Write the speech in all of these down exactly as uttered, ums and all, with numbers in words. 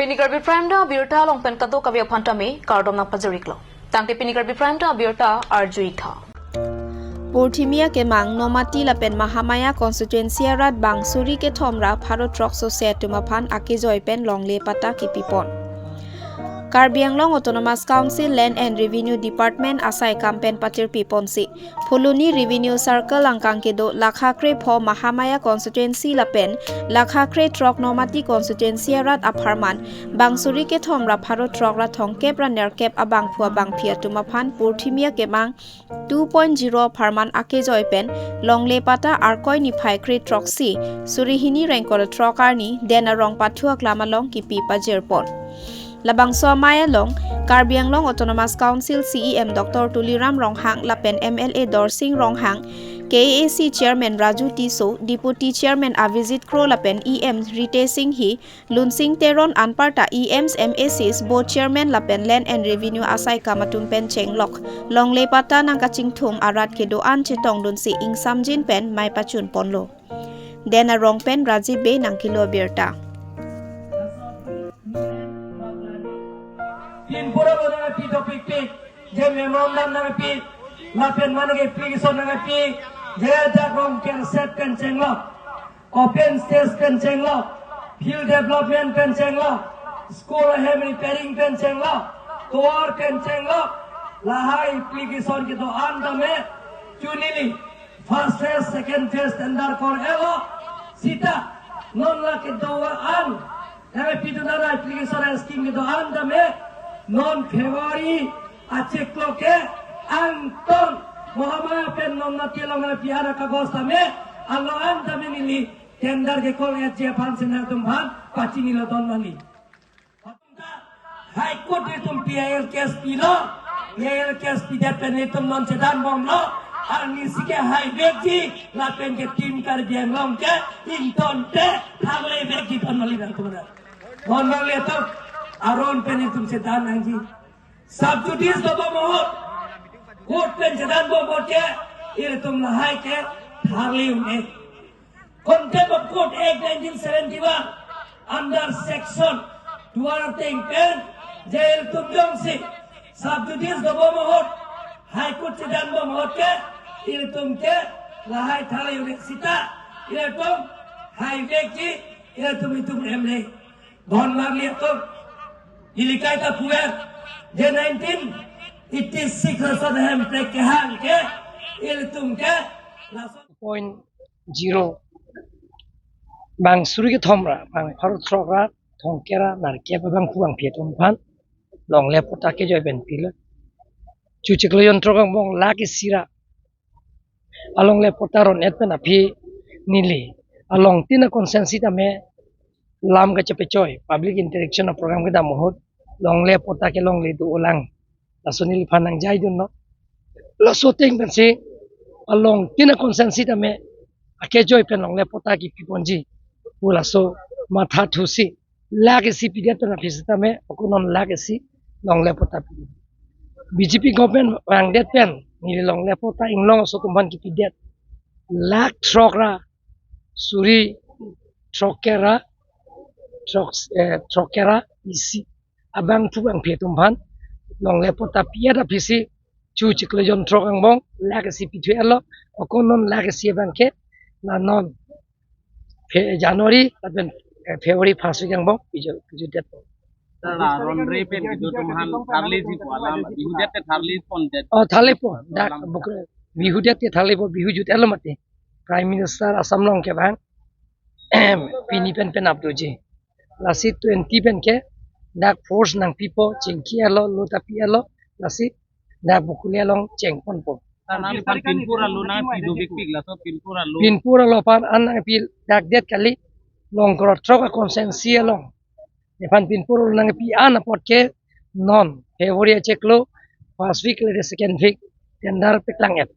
Pini Karbi Prime Time abirta along pen kadokave aphan tame kardom nangpajir-iklo. Tangte pini Karbi Prime Time abirta arju-ik tha. Purthimi akemang Nomati lapen Mahamaya constituency arat bang suri kethom ra pharo throk sose atum aphan akejoi pen longle patta kipipon. Karbi Anglong Autonomous Council Land and Revenue Department asai kam pen patirpiponsi Phuloni Revenue Circle angkang kedo lakha krepho Mahamaya constituency lapen lakha krethrok Nomati constituency arat apharman bang suri kethom ra pharo throk ra thomkep ra nerkep abangphu abangphi atum aphan purthimi akemang two point zero apharman akejoi pen longle patta Arkoi niphai krethroksi suri hini ra ingkoi ra throk arni Den Arong pathu aklam along kipi pajirpon. Labangso amei along Karbi Anglong Autonomous Council C E M Doctor Tuliram Ronghang lapen M L A Dorsing Ronghang, K A A C Chairman Raju Tisso, Deputy Chairman Avijit Kro lapen E M Ritesh Enghi, Lunsing Teron anparta E Ms, M A Cs, Board Chairman lapen Land and Revenue asai kam atum pen chenglok longle patta nangkachingthum arat kedo-an chetongdunsi ingsamjin pen mei pachunponlo. Den Arong pen Rajiv Bey nangkelo abirta. Pinpura lo nangpi topik pik, je memorandum nangpi, lapen mane ke application nangpi, je dak rong kerset pen chenglok, open stage pen chenglok, field development pen chenglok, school ahem repairing pen chenglok, tovar pen chenglok, lahai application kedo-an tame, chunili, first phase, second phase tender kor-etlo, seta, non la kedo-an, nangpidun an application scheme kedo-an tame, non February achiklo ke angton Mahamaya pen Nomati along nangpi-an akagos tame, alo-an tame neli tender kekol-etji aphan si nangtum aphan pachinilo don mani. High Court itum P I L case pilo, P I L case pidet pen itum non chedanbomlo, arnisi ke haivekji, lapen ke Team Karbi Anglong ke ingtonte tharlevekji pon mali nangtum ra. Pon mali atum, aron pen itum chedan nangji. Sub judice dobom ahut, court pen chedanbom ahut ke, ilitum lahai ke tharle un-e. Contempt of Court Act nineteen seventy-one, under section two ateng pen, je ilitum jongsi sub judice dobom ahut, High Court chedanbom ahut ke, ilitum ke lahai tharle un-e seta, ilitum haivekji, ilitum itum remle. Don marli atum, ili kaita puver, je nineteen eighty-six laso Hemprek kehang ke, ilitum ke, laso point zero. Bang suri kethom ra, bang pharo throk ra, thomkep ra, nerkep abangphu abangphi atum aphan longle patta kejoi pen pilo. Chu chiklo jon throk angbong lakh isi ra alongle patta ron-et pen aphi neli along tin a constituency tame lam kachepechoi, public interaction a program kedam ahut longle patta ke longle do-olang. Laso neliphan nangjaidunlo. Laso ateng pensi along tin a constituency tame akejoi pen longle patta kipiponji pu laso mathathusi lakh isi pidet pen aphi setame ako non lakh isi longle patta pi. B J P government vangdet pen neli longle patta inglong aso atum aphan kipidet lakh throk ra suri throkkep ra throk, eh, throkkep ra isi abangphu abangphi atum aphan longle patta pi-et aphisi chu chiklo jon throk angbong lakh isi pithu-etlo, ako non lakh isi abang ke la non Fe-, January lapen, eh, February first week angbong piju, pijudet. Sir, la ronre pen kedo atum aphan tharleji pu alam, bihudet te tharlepondet. Oh, tharlepo. Dak alam buk-, bihudet te tharlepo, bihu jut-etlo mati. Prime Minister Assam along ke bang pini pen pen ap doji. Lasi twenty pen ke dak force nangpipo, chingki-etlo, lo ta pi-etlo, lasi dak Bokolia along chengponpo. Sir, nangliphan pinpur alo nangpi dovekpik, laso pinpur alo. Pinpur alo aphan an nangpi dakdet kali, long kro throk a constituency along. Nephan pinpur alo nangpi an apot ke non February achiklo first week le second week tender paklang-et.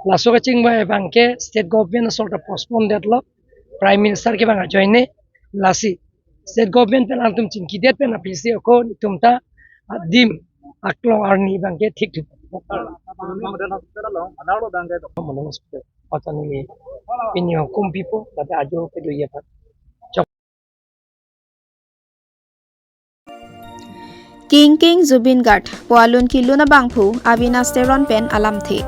Laso kachingvai abang ke state government asor ta postpone detlo, Prime Minister ke bang ajoine, lasi state government pen atum chingkidet pen aphisi ako netum ta adim aklong arni abang ke thik thupo. Model hospital along, Adarlo abang ke. Model hospital. Patani pini hukum pipo, lata ajo kedo ye pat. King King Zubeen Garg pu alun kelun abangphu Avinash Teron pen alamthe.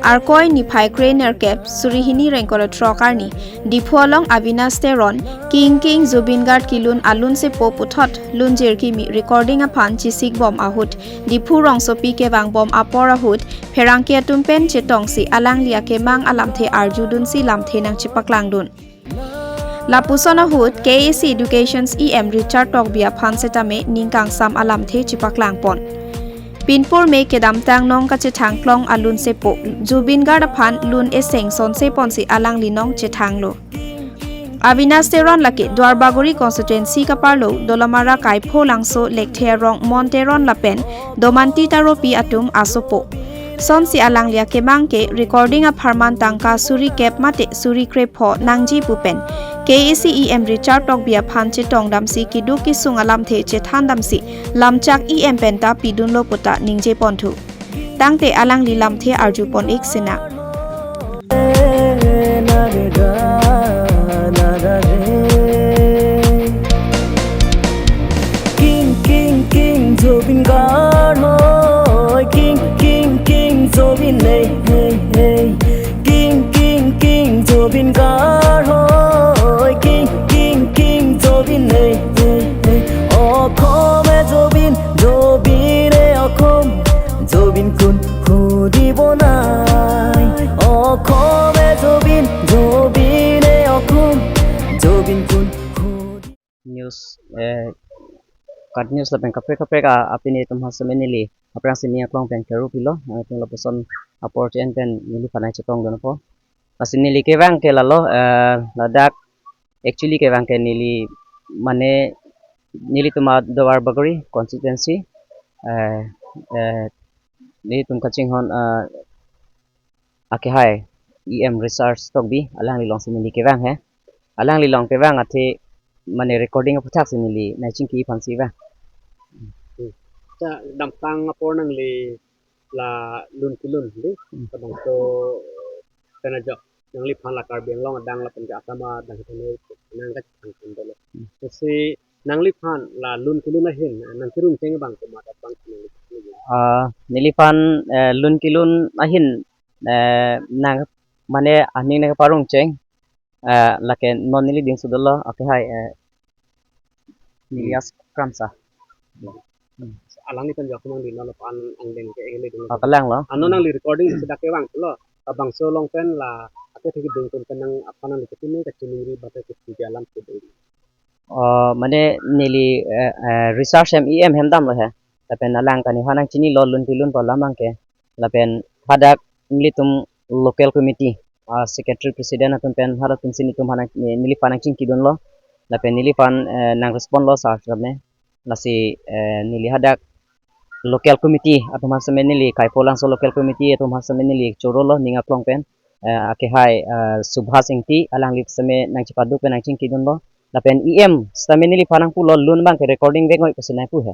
Arkoi niphai kre-nerkep, suri hini ingkoi ra throk arni, Diphu along Avinash Teron King King Zubeen Garg kelun alun sepo puthot lunjir kimi recording aphan chesikbom ahut, Diphu rongsopi kevangbom apor ahut, pherangke atum pen chetongsi alangli akemang alamthe arjudunsi lamthe nangchepaklangdun. Lapuson ahut K A A C Education E M Richard Tokbi aphan setame ning kangsam alamthe chepaklangpon. Pinpur me kedamtang nong kachethang klong alun sepo Zubeen Garg aphan lun eseng sonse ponsi alangli nong chethanglo. Avinash Teron lake Duarbagori constituency kaparlo Dolamara Kaipholangso Lekthe arong Mon Teron lapen Domanti Taropi atum asopo. Sonsi alangli akemang ke recording apharman tangka suri kep mate suri krepho nangji pu pen K A A C E M Richard Tokbi aphan chetongdamsi keduk kesung alamthe chethandamsi lamchak E M penta pidunlo puta ningjeponthu. Tangte alangli lamthe arjupon-ik sinang. King, king, king, Zubeen Garg hoi. King, king, king, Zubeen, hey, hey, hey. King, king, king, Zubeen Garg hoi. King, king, king, Zubeen, hey, hey, hey. Okhom e Zubeen, Zubeen e okhom. Zubeen kun khudi bonai. Okhom e Zubeen, Zubeen e okhom. Zubeen kun khudi. News, eh, kat news lapen kaprek kaprek a, apini atum ha seme neli aphrangsi ning aklong pen keru pilo, eh, atum lapuson apor chen pen neliphan nangchetongdunpo. Lasi neli kevang ke lalo, eh, ladak actually kevang ke neli mane nelitum a Duarbagori constituency, eh, eh, nelitum kachinghon, eh, akehai E M Richard Tokbi alangli alongsi neli kevang he. Alangli along kevang athe mane recording aputhak si neli nangchingki aphansi vang. Hmm. Kedamtang apor nangli la lun kelun di, hmm, kadang to kena jok nangliphan la Karbi Anglong adang lapen ke asama adang kene nang kachang kan dolo. Hmm. Lasi nangliphan la lun kelun ahin nangkerung cheng abang komat abang nangli. Ah, neliphan, eh, lun kelun ahin, eh, nang mane aning nangparung cheng, eh, lake non neli dingso dolo, akehai, eh, Nilias Kramsa. Hmm. Alangli pen jok mang di non pan angdeng ke ele ding. Oh, kalang lo. Ano nangli recording sedak kevang lo. Abangso along pen la ate thik ding pen nang aphan nangli kachini kachini ri bata ke tiga alam ke ding. Oh, mane neli, eh, eh, Richard E M hem damlo he. Lapen alang kaningje nangchinilo lun kelun pu alam abang ke. Lapen hadak nelitum local committee, ah, secretary president atum pen halatum si nelitum aphan nang, ne-, neliphan nangchingkidunlo. Lapen neliphan, eh, nangrespondlo sir sir ne. Lasi, eh, neli hadak local committee atum aphan seme neli Kaipholangso local committee atum aphan seme neli chorolo ning aklong pen, eh, akehai, eh, Subhas Ingti alangli seme nangchepaduk pen nangchingkidunlo. Lapen E M sitame neliphan nangpulo lun abang ke recording vek noi pusi nangpu he.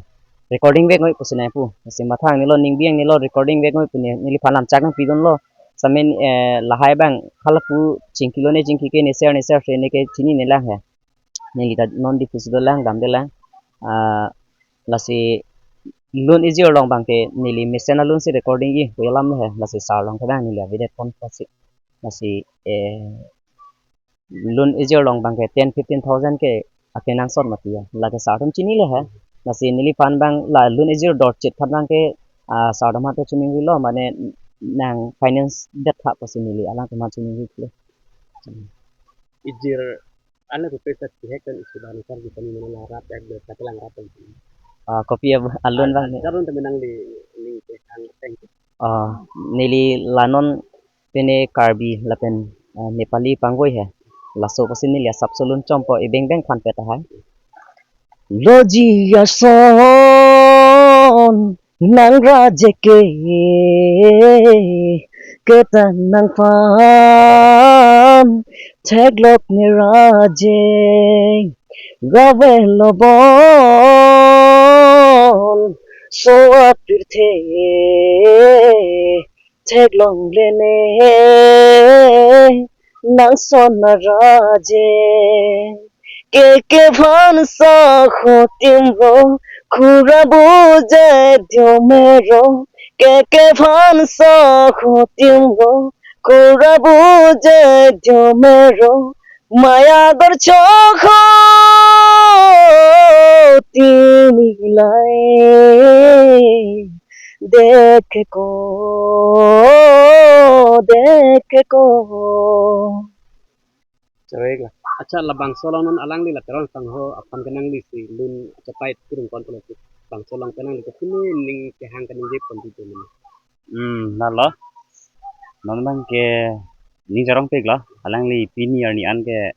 Recording vek noi pusi nangpu. Lasi mathang nelo ning biang nelo recording vek noi pu ne neliphan lamchak nangpidunlo. Sitame, eh, lahai abang halapu chingkilo ne chingkike ne ser ne ser se ne ke chinine lang he. Neli ta non di pusi dolang damdelang. Ah, lasi lun ejir along abang ke neli mesen alun si recording i pu alam he. Lasi sir along ke abang neli avedet pon pusi. Lasi, eh, lun ejir along abang ke ten fifteen thousand ke akenangsot mati ya. Lake sir atum chinilo he. Lasi neliphan abang la lun ejir dorchit aphan abang ke, ah, sir atum aphan ta chiningrilo mane nang finance det tha pusi neli alangtum aphan chiningrilo. Ejir ane rupees ta chihek pen isi bahan kar kita ni mana la rap ek dua satu lang rap pen. Ah, kopi ab-, alun abang ne. Jarun temen nangli ning ke hang thank you. Ah, neli la non pine Karbi lapen, ah, Nepali pangvoi he. Laso pusi neli asapso lun chompo ibeng beng phan pet ahai. Loji ason nang raje ke, ketang nangphan theklok ne raje, gave lo bonso apirthe theklongle ne nang son araje. Ke kephan sa khotim ro Kura buje dyo mero, ke ke phan so ho tim ro. Kura buje dyo mero, maya gor chokho timi lai. Dekhe ko, dekhe ko. Chorek la. Acha, labangso along non alangli la Teron Sangho aphan kenangli si lun achapai kirung kon polo si. Bangso along kenangli ke pini ning kehang keningje pon di pini. Hmm, lalo. Non abang ke ning jarong pik lo. Alangli pini arni an ke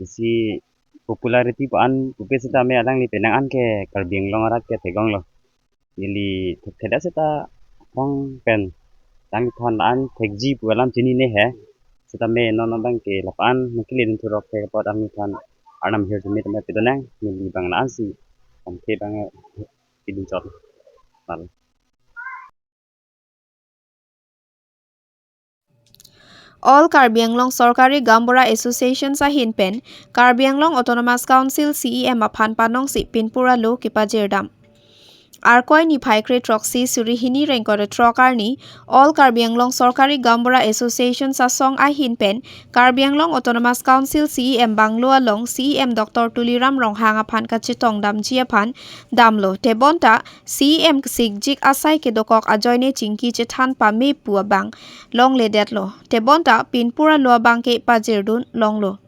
isi popularity pu an pupe sitame alangli penang an ke Karbi Anglong arat ke thekong lo. Neli thekthedet seta aphrang pen alangliphan la-an thekji pu alam chinine he. Sitame non abang ke lapu an nangkele dun thurok ke apot alangliphan arnam hirjume tame pedonang, neli abang la-an si amke abang pidun chot. Lalo. All Karbi Anglong Sorkari Gaonbura Association ahin pen Karbi Anglong Autonomous Council C E M aphan panongsi pinpura lo kepajirdam. Arkoi niphai kre throksi suri hini ingkoi ra throk arni All Karbi Anglong Sorkari Gaonbura Association asong ahin pen Karbi Anglong Autonomous Council C E M bungalow along C E M Doctor Tuliram Ronghang aphan kachetong damji aphan damlo. Tebonta C E M sikjik asai kedokok ajoine chingki chethan pame pu abang longledetlo. Tebonta pinpura lo abang ke pajirdun longlo.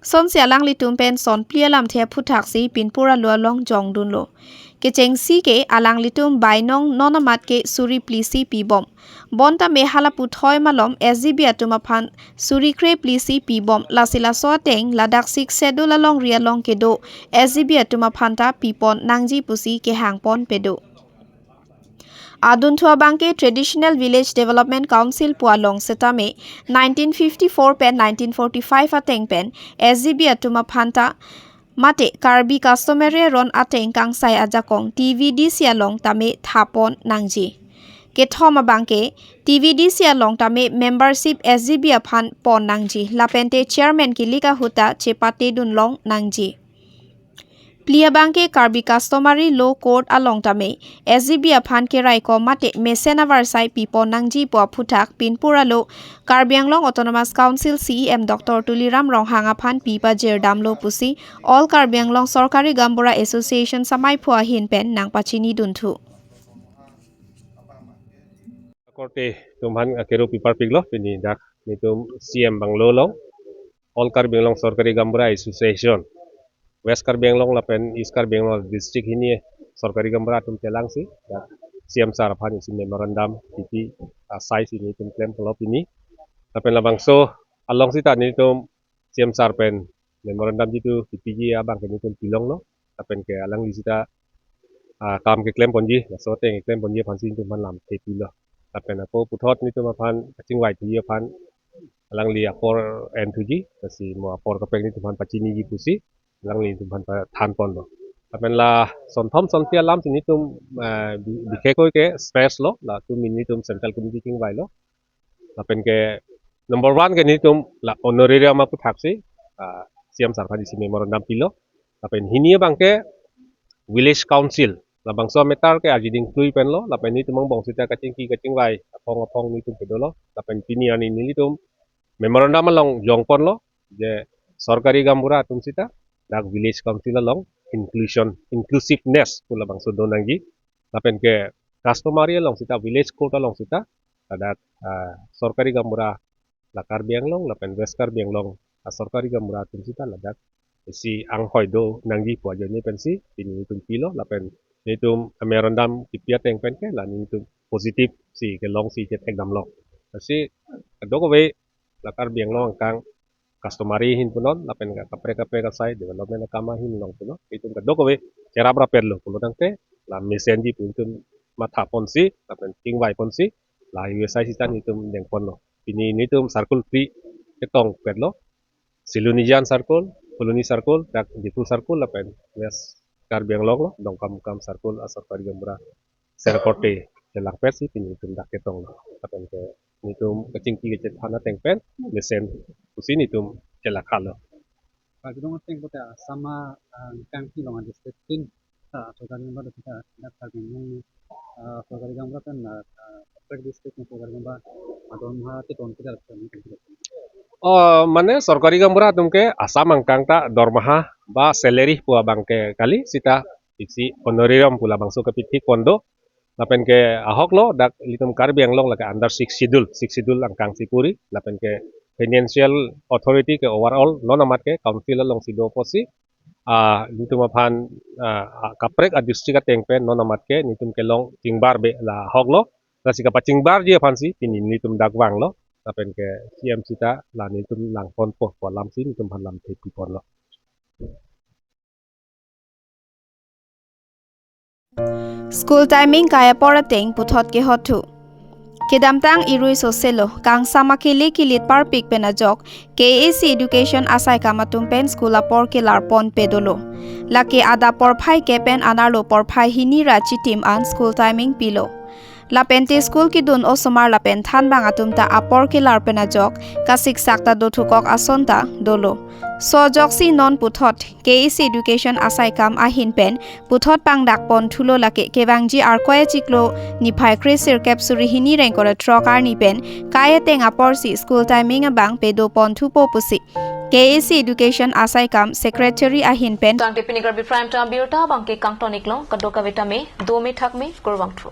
Sonsi alanglitum pen son phli alamthe aphuthaksi pinpura lo along jongdunlo. Kechengsi ke alanglitum bainong non amat ke suri phli si pibom. Bonta me hala puthoi malom S G B atum aphan suri kre phli si pibom. Lasi laso ateng ladak Sixth Schedule alongri along kedo S G B atum aphan ta pipon nangji pusi kehang pon pedo. Adunthu abang ke Traditional Village Development Council pu along sitame nineteen fifty-four pen nineteen forty-five ateng pen S G B atum aphan ta mate Karbi Customary Aron ateng kangsai ajakong T V D C along tame thapon nangji. Kethom abang ke T V D C along tame membership S G B aphan pon nangji. Lapente chairman kilik ahut ta chepatedun long nangji. Phli abang ke Karbi Customary Law Court along tame S G B aphan keraikom mate mesen avarsai pipon nangji pu aphuthak pinpura lo Karbi Anglong Autonomous Council C E M Doctor Tuliram Ronghang aphan pipajirdamlo pusi All Karbi Anglong Sorkari Gaonbura Association amaiphu ahin pen nangpachinidun thu. Korte atum aphan akero piparpiklo pini dak nelitum C E M bungalow along All Karbi Anglong Sorkari Gaonbura Association, West Karbi Anglong lapen East Karbi Anglong district hini Sorkari Gaonbura atum chelangsi dak C E M sir aphan isi memorandum pipi asai si nelitum klemlo pini. Lapen labangso along sita nelitum C E M sir pen memorandum jitu pipiji abang ke nelitum pilonglo. Lapen ke alangli sita, ah, kam keklem ponji, laso ateng keklem ponji aphansi nelitum aphan lamthe pilo. Lapen ako puthot nelitum aphan kachingvai thuji aphan alangli apor en thuji, lasi mo apor kaprek nelitum aphan pachiniji pusi alangli nelitum aphan pathan ponlo. Lapen la sonthom sonphli alam si nelitum, eh, bi-, bikhekoi ke stress lo, latum nelitum Central Committee chingvailo. Lapen ke number one ke nelitum la honorarium aphuthaksi, ah, C E M sir aphan isi memorandum pilo. Lapen hini abang ke Village Council, labangso matter ke arjiding klui penlo, lapen nelitum angbong sita kachingki kachingvai aphong aphong nelitum pedolo. Lapen pini arni nelitum memorandum along jong ponlo je Sorkari Gaonbura atum sita dak Village Council along inclusion, inclusiveness pu labangso do nangji. Lapen ke customary along sita, Village Court along sita ladak, ah, Sorkari Gaonbura la Karbi Anglong lapen West Karbi Anglong, ah, Sorkari Gaonbura atum sita ladak isi anghoi do nangji pu ajoine pensi pini nelitum pilo. Lapen nelitum memorandum kipi ateng pen ke la nelitum positive si kelongsi chethekdamlo. Lasi kadokave la Karbi Anglong angkang customary ahin punon lapen kaprek kaprek asai development akam ahin along punon, nelitum kadokave cherap rapetlo pulo tangte la mesenji pu nelitum matha ponsi lapen chingvai ponsi la U S I sita nelitum deng ponlo. Pini nelitum circle three ketongpetlo. Silonijan Circle, Phuloni Circle, dak Diphu Circle lapen West Karbi Anglong lo, Dongkamukam Circle a Sorkari Gaonbura Sir korte chelangpetsi pini nelitum dak ketonglo. Lapen ke nelitum kachingki kachethan ateng pen mesen pusi nelitum chelakhalo. Karbi Anglong ateng pulote Assam angkang kelong a district tin ah, sorkari gaonbura do sita, dak Karbi Anglong, ah, sorkari gaonbura pen, ah, ah, separate district pen sorkari gaonbura, ah, dormaha keton kita lakukan. Oh, mane sorkari gaonbura atum ke Assam angkang ta dormaha ba salary pu abang ke kali, sita isi honorarium pu labangso ke pithik pon do. Lapen ke ahok lo, dak ilitum Karbi Anglong lake under sixth schedule, sixth schedule angkang si puri, lapen ke financial authority ke overall non amat ke council along si do apotsi, ah, ilitum aphan, ah, ah, kaprek a district ateng pen non amat ke nelitum kelong chingbarbe la ahok lo, lasi kapachingbarji aphan si pini nelitum dak vanglo, lapen ke C M sita la nelitum lang ponpo pu alam si nelitum aphan lamthe pi ponlo. School timing kai apor ateng puthot kehot thu. Kedamtang irui soselo, kangsam akele kilit parpik pen ajok, K A C Education asaikam atum pen school apor kelar pon pe dolo. Lake adap porphai kep pen anerlo porphai hini ra chitim an school timing pilo. Lapente school kedun osomar lapen thanbang atum ta apor kelar pen ajok, kasiksak ta dothukok ason ta dolo. So ajoksi non puthot K A C Education asaikam ahin pen puthot pangdak pon thulo, lake kevangji Arkoi achiklo niphai kre sirkep suri hini ra ingkoi ra throk arni pen kai ateng apor si school timing abang pedo pon thupo pusi K A C Education asaikam secretary ahin pen. Tangte pini Karbi Prime Time abirta abang ke kangton iklo, kadokave tame dome thakme, kurvangthu.